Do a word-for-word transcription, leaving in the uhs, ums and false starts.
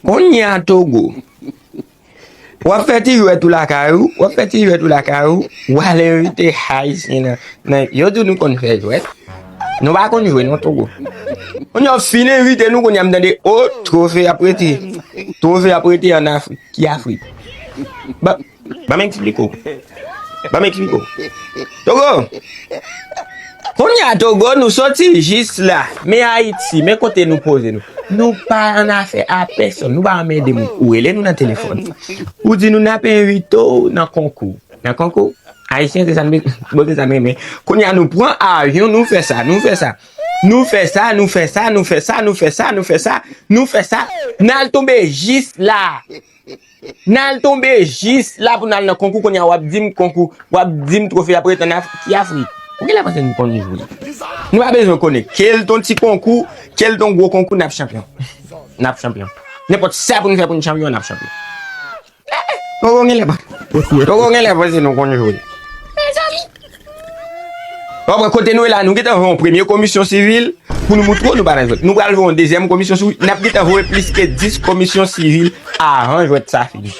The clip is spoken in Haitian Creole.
Kounye a Togo, w ap fè ti jwèt ou lakay ou, w ap fè ti jwèt ou lakay ou, w al envite Ayisyen nan, nan, yo di w nou konn fè jwèt. Nou pa konn jwe non, Togo. Kounye a w fin envite nou, kounye a m tande, o, twofe ap rete. Twofe ap rete ann Afrik. Ki Afrik? Ba, ban m eksplike w. Ban m eksplike w. Togo! Kounye a, Togo, nou soti jis la. Men Ayiti, men kote nou poze nou. Nou pa annafè a pèsonn, nou pa anmède moun. Ou rele nou nan telefòn. Ou di nou n ap envite w nan konkou. Nan konkou? Ayisyen, se sa n be-, bon, se sa n renmen. Kounye a, nou pran avyon, nou fè sa, nou fè sa. Nou fè sa, nou fè sa, nou fè sa, nou fè sa, nou fè sa, nou fè sa. N al tonbe jis la. N al tonbe jis la pou n al nan konkou, kounye a w ap di m konkou, w ap di m twofe ap ret ann Af-, ki Afrik? Ou genlè panse nou konn jwe. Nou pa bezwen konnen. Ke l t on ti konkou, ke l t on gwo konkou, n ap chanpyon. N ap chanpyon. Nenpòt sa pou n fè pou n chanpyon, n ap chanpyon. Togo genlè pa. Togo genlè panse nou konn jwe. Mezanmi. Bon, bon, kote nou ye la, nou gentan voye yon premye komisyon sivil pou nou moutre w nou pa nan jwèt. Nou pral voye yon dezyèm komisyon sivil, n ap gentan voye plis ke dis komisyon sivil avan jwèt sa fini.